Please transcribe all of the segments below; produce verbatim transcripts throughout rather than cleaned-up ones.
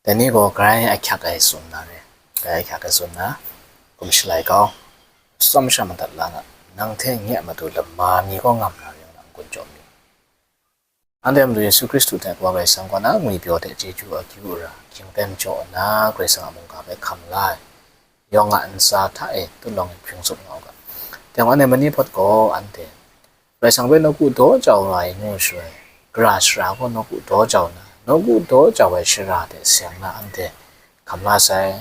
Dai ni gaw grai ahkyak ai tsun na re, grai ahkyak ai tsun na, hkum shalai kau, atsawm sha madat la na, nang hte nye a matu lama mi gaw ngam na re, nang n-gun jawm mi. Anhte a Madu Yesu Hkristu hte Kawa Karai Kasang kaw na ngwipyaw hte chyeju akyu ara, hkying ten jaw nna Karai Kasang a mungga hpe hkam la ai, yawng a ntsa hta e tunlawng e hpring tsup nga u ga. Teng anhte mani hpawt gaw anhte Karai Kasang hpe nawku daw jau ra ai ngu shaloi, gara shara gaw nawku daw jau nna, nawku daw jau ai shara hte seng na anhte hkam la sai.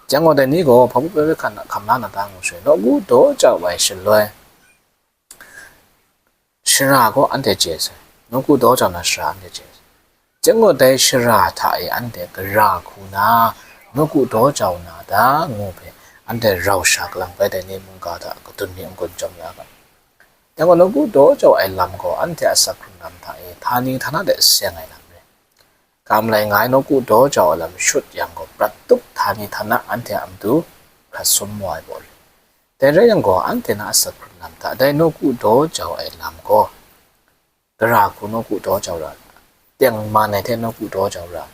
Chyang gaw, dai ni gaw hpa baw hpe hkan hkam la na ta ngu shaloi, nawku daw jau ai shaloi, shara gaw anhte chye sai, nawku daw jau na shara anhte chye sai. Chyang gaw, dai shara hta e anhte gara hku na, nawku daw jau na ta ngu hpe, anhte rau sha kalang bai dai ni mungga hta kadun mi n-gun jawm la ga. Chyang gaw, nawku daw jau ai lam gaw anhte a asak hkrung lam hta e htani htana de seng ai lam re. Kam lai nga ai nawku daw jau ai lam shut yang gaw, prat tup htani htana anhte a matu hkrat sum wa ai baw re. Dai rai yang gaw, anhte na asak hkrung lam hta dai nawku daw jau ai lam gaw, gara hku nawku daw jau ra, tengman ai hte nawku daw jau ra.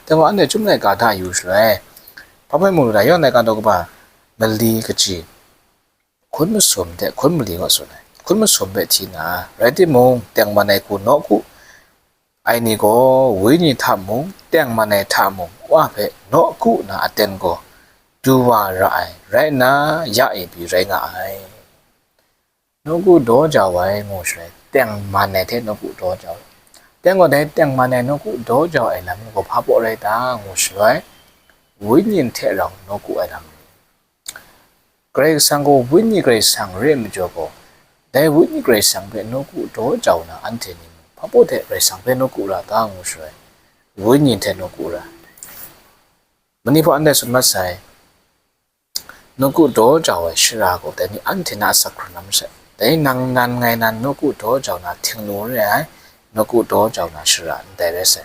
Dai gaw, anhte chyum laika hta yu shaloi, hpa hpe mu lu da, yawng laika daw kaba mali kaji, hkun masum hte hkun mali gaw tsun ai. Hkun masum hpe hti na, rai timung, tengman ai hku nawku ai ni gaw, wenyi hta mung, tengman ai hta mung, Wa hpe nawku na aten gaw du wa ra ai, rai nna, ya e pyi rai nga ai. Nawku daw jau ai ngu shaloi, tengman ai hte nawku daw jau ai. Teng gaw, dai tengman ai nawku daw jau ai lam gaw hpa baw rai ta ngu shaloi, wenyi hte rau nawku ai lam. Karai Kasang gaw Wenyi Karai Kasang re ai majaw gaw, dai Wenyi Karai Kasang hpe nawku daw jau na anhte ni mung, hpa baw hte Karai Kasang hpe nawku ra ta ngu shaloi, wenyi hte nawku ra. Mani hpaw anhte tsun mat sai, nawku daw jau ai shara gaw, dai ni anhte na asak hkrung lam masat, dai nang nan ngai nan nawku daw jau na htingnu re ai, nawku daw jau na shara ndai rai sai.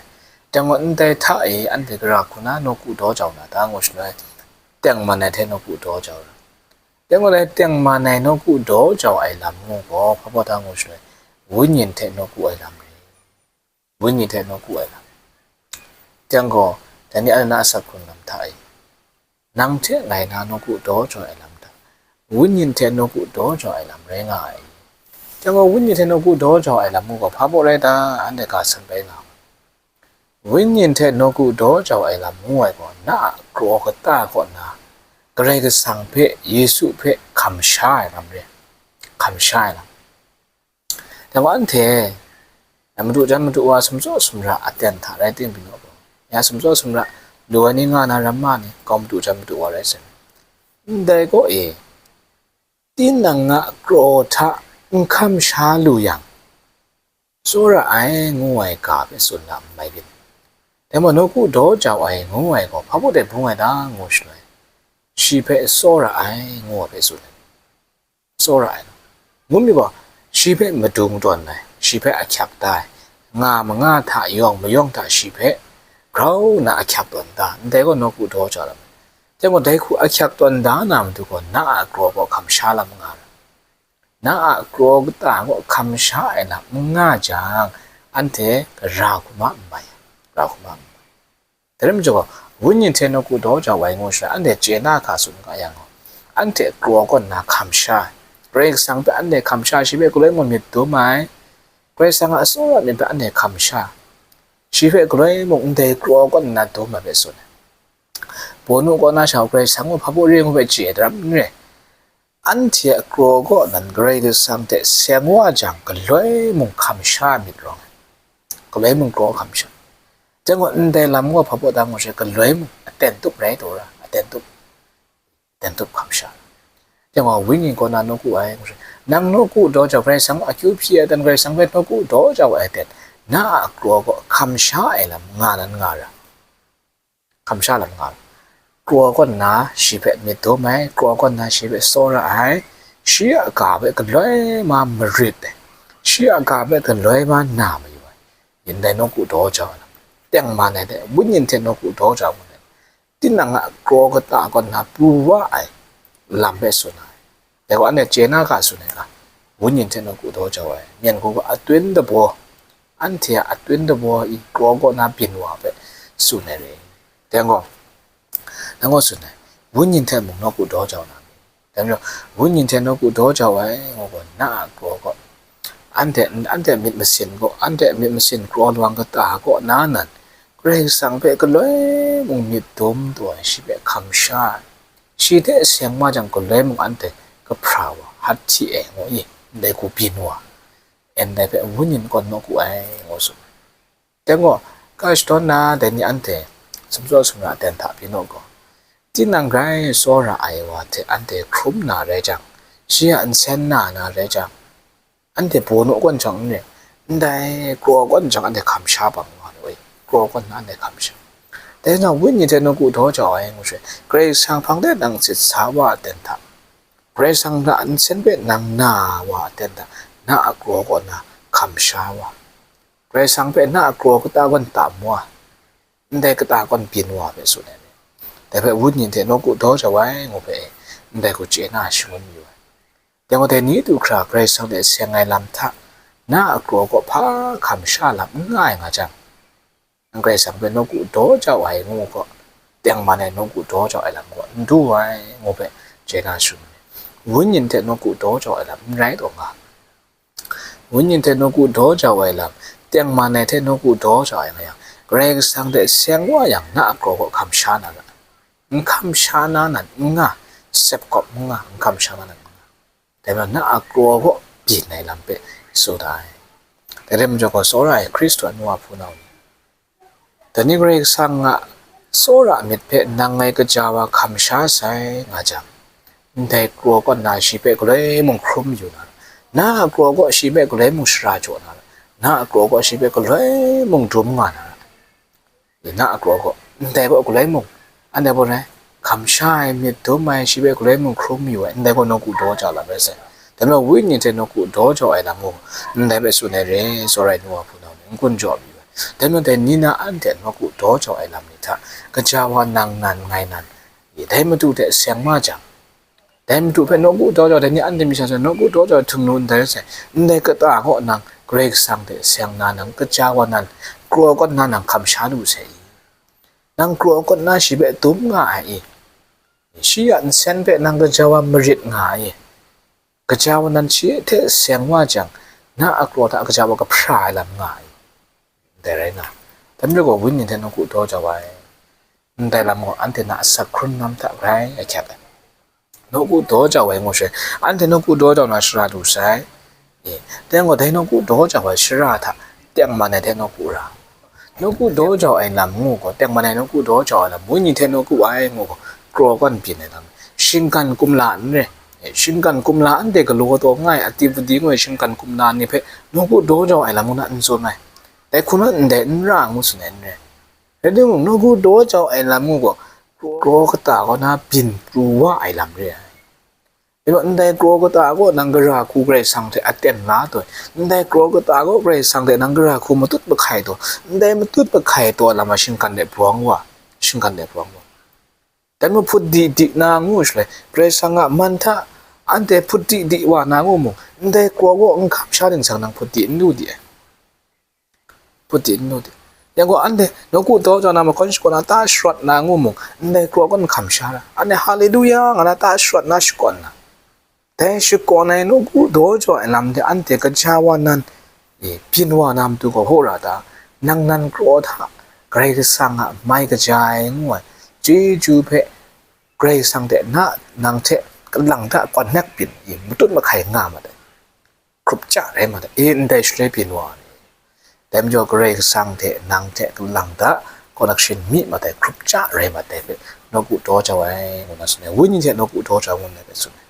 Teng gaw, ndai hta e anhte gara hku na nawku daw jau na ta ngu shaloi, tengman ai hte nawku daw jau ra. Teng gaw, dai tengman ai nawku daw jau ai lam ngu gaw, hpa baw ta ngu shaloi, wenyi hte nawku ai lam re. Wenyi hte nawku ai lam. Teng gaw, dai ni anhte na asak hkrung lam hta e, nang hte ngai na nawku daw jau ai lam hta, wenyi hte nawku daw jau ai lam rai nga ai. Teng gaw, wenyi hte nawku daw jau ai lam ngu gaw, hpa baw rai ta, anhte ga san bai nga ai. Wenyi hte nawku daw jau ai lam ngu ai gaw, na a kraw kata kaw na, Karai Kasang hpe, Yesu hpe hkam sha ai lam re, hkam sha ai lam. Dai gaw, anhte, a madu jan madu wa sumtsaw sumra aten hta rai timung gaw, ya sumtsaw sumra lu ai ni nga na ramma ni, kau madu jan madu wa rai sai. Ndai gaw e, tinang a kraw hta n hkam sha lu yang, tsawra ai ngu ai ga hpe tsun na n mai byin. Dai maw, nawku daw jau ai ngu ai gaw, hpa baw de bung ai ta ngu shaloi, shi hpe tsawra ai ngu ai hpe tsun ai. Tsawra ai. Ngu mi gaw, shi hpe madung tawn ai, shi hpe ahkyak da ai, nga manga hta yawng mayawng hta shi hpe grau nna ahkyak tawn da, ndai gaw nawku daw jau lam. Dai gaw, dai hku ahkyak tawn da na matu gaw, na a kraw gaw hkam sha lam nga ra. Na a kraw kata gaw hkam sha ai lam n nga jang, anhte gara hku ma n mai, gara hku ma n mai. Dai rai majaw, wenyi hte nawku daw jau ai ngu shaloi, anhte chye na hka tsun ga yang gaw, anhte kraw kaw nna hkam sha ai, Karai Kasang hpe anhte hkam sha, shi hpe galoi mung myit dum ai, Karai Kasang a tsawra myit hpe anhte hkam sha, shi hpe galoi mung ndai kraw kaw nna dum ai hpe tsun ai. Pawlu kaw na sha Karai Kasang gaw hpa baw re ngu hpe chye ai daram n re. Anhte a kraw kaw nan Karai Kasang hte seng wa jang, galoi mung hkam sha ai myit rawng ai. Galoi mung kraw hkam sha. Dai gaw, ndai lam gaw hpa baw da ngu shaloi, galoi mung aten tup rai taw ra, aten tup, aten tup hkam sha. Dai gaw, wenyi kaw na nawku ai ngu shaloi, nang nawku daw jau, Karai Kasang akyu hpyi ai aten, Karai Kasang hpe nawku daw jau ai aten, na a kraw kaw hkam sha ai lam nga nan nga ra. Hkam sha lam nga ai. Kraw kaw nna shi hpe myit dum ai, kraw kaw nna shi hpe tsawra ai, shi a ga hpe galoi ma marit ai, shi a ga hpe galoi ma na mayu ai, yin dai nawku daw jau ai lam, tengman ai hte, wenyi hte nawku daw jau ai, tinang a kraw kata kaw nna pru wa ai lam hpe tsun ai. Dai gaw, anhte chye na ga tsun ai ga, wenyi hte nawku daw jau ai, myen hku gaw atun dabaw, anhte a atun dabaw i kraw kaw na byin wa hpe tsun ai re. Dai gaw, dai gaw tsun ai, wenyin hte mung nawku daw jau na, dai majaw, wenyin hte nawku daw jau ai ngu gaw, na a kraw gaw, anhte, anhte myit masin gaw, anhte myit masin kraw lawang kata kaw na nan, Karai Kasang hpe galoi mung myit dum taw ai, shi hpe hkam sha ai, shi hte seng ma jang, galoi mung anhte kahpra wa, hati e ngu i, ndai hku byin wa, ndai hpe wenyin kaw nawku ai, ngu tsun. Dai gaw, ga shadawn na dai ni anhte sumtsaw sumra aten hta pyi naw gaw, tinang grai tsawra ai wa hte anhte hkrum na rai jang, shi a nsen na na rai jang, anhte baw naw kawn jang n rai, ndai kraw kawn jang anhte hkam sha bang wa nu e, kraw kawn na anhte hkam sha. Dai na wenyin hte nawku daw jau ai ngu sha, Karai Kasang hpang de nang sit sa wa aten hta, Karai Kasang na nsen hpe nang na wa aten hta, na a kraw kaw na hkam sha wa, Karai Kasang hpe na a kraw kata kawn tam wa, ndai kata kawn byin wa hpe tsun ai ni, dai hpe wenyin hte nawku daw jau ai ngu hpe, ndai hku chye na shangun yu ai. Dai gaw, dai ni du hkra Karai Kasang hte seng ai lam hta, na a kraw kaw hpa hkam sha lam n nga ai nga jang, Karai Kasang hpe nawku daw jau ai ngu gaw, tengman ai nawku daw jau ai lam gaw n du ai ngu hpe chye na shangun ai. Wenyin hte nawku daw jau ai lam n rai taw nga, wenyin hte nawku daw jau ai lam, tengman ai hte nawku daw jau ai nga yang, Karai Kasang hte seng wa yang, na a kraw kaw hkam sha na ra, n hkam sha na nan n nga, sep kawp n nga, n hkam sha na nan n nga. Dai majaw, na a kraw kaw byin ai lam hpe tsun da ai. Dai rai majaw gaw, tsawra ai Hkristu a nu a hpunau ni, dai ni Karai Kasang a tsawra myit hpe nang ngai kaja wa hkam sha sai nga jang, ndai kraw kaw nna shi hpe galoi mung hkrum yu na ra, na a kraw kaw shi hpe galoi mung shara jaw na ra, na a kraw kaw shi hpe galoi mung dum nga na ra, na a kraw kaw, ndai kaw galoi mung, anhte gaw rai, hkam sha ai, myit dum ai, shi hpe galoi mung hkrum yu ai, ndai gaw nawku daw jau lam rai sai. Dai majaw, wenyin hte nawku daw jau ai lam gaw, ndai hpe tsun ai re, tsawra ai nu a hpunau ni, n-gun jaw yu ai. Dai majaw, dai ni na anhte nawku daw jau ai lam ni hta, kaja wa nang nan ngai nan, dai Madu hte seng ma jang, dai Madu hpe nawku daw jau, dai ni anhte mi sha sha nawku daw jau ai htung nu ndai rai sai. Ndai kata kaw nang Karai Kasang hte seng na nang kaja wa nan, kraw kaw nna nang hkam sha lu sai i? Nang kraw kaw nna shi hpe dum nga ai i? Shi a nsen hpe nang kaja wa marit nga ai i? Kaja wa nan shi hte seng wa jang, na a kraw hta kaja wa kahpra ai lam nga ai. Ndai rai nga, dai majaw gaw, wenyin hte nawku daw jau ai. Ndai lam gaw, anhte na asak hkrun lam hta grai ahkyak ai. Nawku daw jau ai ngu sha, anhte nawku daw jau na shara du sai. E, dai gaw, dai nawku daw jau ai shara hta, tengman ai hte nawku ra. Nawku daw jau ai lam ngu gaw, tengman ai nawku daw jau ai lam, wenyin hte nawku ai ngu gaw, kraw kaw byin ai lam, shinggan kumla n re, e, shinggan kumla anhte galaw taw nga ai, activity ngu ai shinggan kumla ni hpe nawku daw jau ai lam ngu na n tsun ai. Dai hku na ndai n ra ngu tsun ai n re. Rai timung, nawku daw jau ai lam ngu gaw, kraw kata kaw na byin pru wa ai lam re ai. Rai timung, ndai kraw kata gaw nang gara hku Karai Kasang hte aten la taw, ndai kraw kata gaw Karai Kasang hte nang gara hku matut mahkai taw, ndai matut mahkai taw lam a shinggan de brawng wa, shinggan de brawng wa. Dai majaw hput di di na ngu shaloi, Karai Kasang a man hta anhte hput di di wa na ngu mung, ndai kraw gaw n hkam sha ting sang nang hput di n lu di ai. Hput di n lu di. Yang gaw, anhte nawku daw jau na mahkawn shakawn na ta sharawt na ngu mung, ndai kraw kaw n hkam sha ra. Anhte haleluya nga na ta sharawt na shakawn na. Dai shakawn ai nawku daw jau ai lam de anhte kaja wa nan, e, byin wa na matu gaw hkra ta, nang nan kraw hta Karai Kasang a mai kaja ai ngu ai chyeju hpe Karai Kasang hte na, nang hte kalang hta connect byin, e, matut mahkai nga ma dai. Hkrup ja rai ma dai, e, ndai shaloi byin wa ni. Dai majaw Karai Kasang hte nang hte kalang hta connection mi ma dai, hkrup ja rai ma dai hpe nawku daw jau ai, ngu na tsun ai. Wenyi hte nawku daw jau ai, ngu na hpe tsun ai.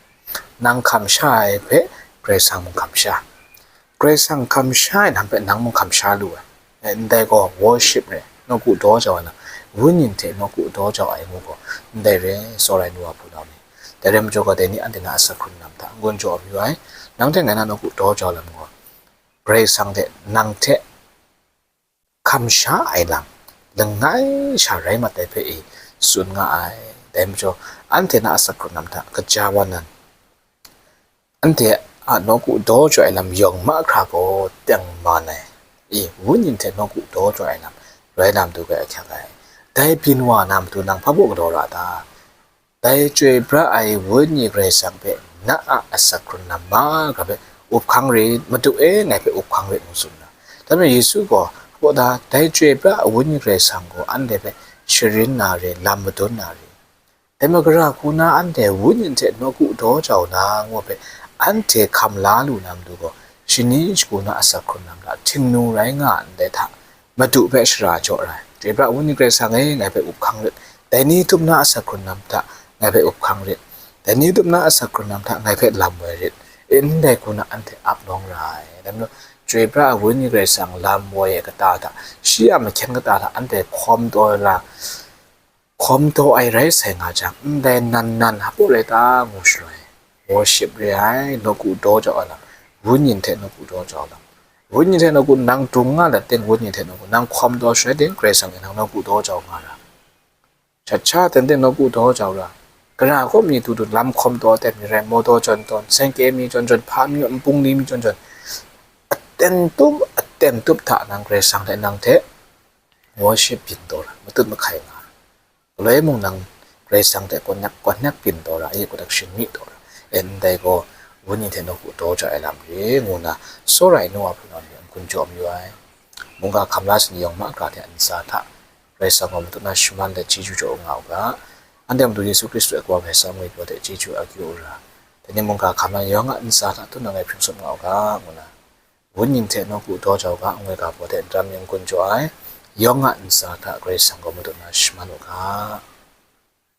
Nang hkam sha ai hpe Karai Kasang mung hkam sha, Karai Kasang hkam sha ai lam hpe nang mung hkam sha lu ai. E, ndai gaw worship rai, nawku daw jau ai lam, wenyi hte nawku daw jau ai ngu gaw, ndai re, tsawra ai nu wa hpunau ni. Dai rai majaw gaw, dai ni anhte na asak hkrung lam hta n-gun jaw mayu ai. Nang hte ngai na nawku daw jau lam gaw, Karai Kasang hte nang hte hkam sha ai lam, langai sha rai mat ai hpe i tsun nga ai. Dai majaw, anhte na asak hkrung lam hta kaja wa nan, anhte a nawku daw jau ai lam yawng mahkra gaw tengman ai, i, wenyi hte nawku daw jau ai lam rai na matu hpe ahkyak ai. Dai byin wa na matu nang hpa baw galaw ra ta? Dai chyoi pra ai Wenyi Karai Kasang hpe na a asak hkrun lam ma ga hpe up hkang rit, Madu e, ngai hpe up hkang rit, ngu tsun na. Dai majaw Yesu gaw, hpa da, dai chyoi pra ai Wenyi Karai Kasang gaw anhte hpe sharin na re, lam madun na re. Dai magara hku na anhte Wenyi hte nawku daw jau na ngu hpe anhte hkam la lu na matu gaw, shani shagu na asak hkrun lam hta htingnu rai nga ndai hta, Madu hpe shara jaw ra ai. Chyoi pra Wenyi Karai Kasang e, ngai hpe up hkang rit. Dai ni tup na asak hkrun lam hta ngai hpe up hkang rit. Dai ni tup na asak hkrun lam hta ngai hpe lam woi rit. Ndai hku na anhte ap lawng ra ai. Dai majaw, chyoi pra ai Wenyi Karai Kasang lam woi ai kata hta, shi a mahkyen kata hta anhte hkawm taw la, hkawm taw ai rai sai nga jang, ndai nan nan hpa rai ta ngu shaloi, worship re ai, nawku daw jau ai lam, Wenyi hte nawku daw jau ai lam. Wenyi hte nawku nang dung nga let ting, Wenyi hte nawku nang hkawm taw shaloi ting, Karai Kasang e nang nawku daw jau nga ra. Shat sha ten ten nawku daw jau ra. Gara kaw mi tu tu lam hkawm taw ten mi rai, mawtaw jawn tawn, sengke mi jawn jawn, hpa mi, npung ni mi jawn jawn, aten tup, aten tup hta nang Karai Kasang hte nang hte worship byin taw ra, matut mahkai nga ra. Galoi mung nang Karai Kasang hte konyak, konyak byin taw ra, a production mi taw ra. E, ndai gaw, Wenyi hte nawku daw jau ai lam re, ngu na, tsawra ai nu wa hpunau ni n-gun jaw mayu ai. Mungga hkam la sini yawng ma kra hte ntsa hta, Karai Kasang gaw matut na shaman let chyeju jaw nga u ga. Anhte a Madu Yesu Hkristu a Kawa Karai Kasang ngwi pyaw hte chyeju akyu u ra. Dai ni mungga hkam la yawng a ntsa hta tun na ngai hpring sum nga u ga, ngu na, Wenyi hte nawku daw jau ga, ngu ai ga hpaw hte n-gun jaw ai, yawng a ntsa hta Karai Kasang gaw matut na shaman u ga.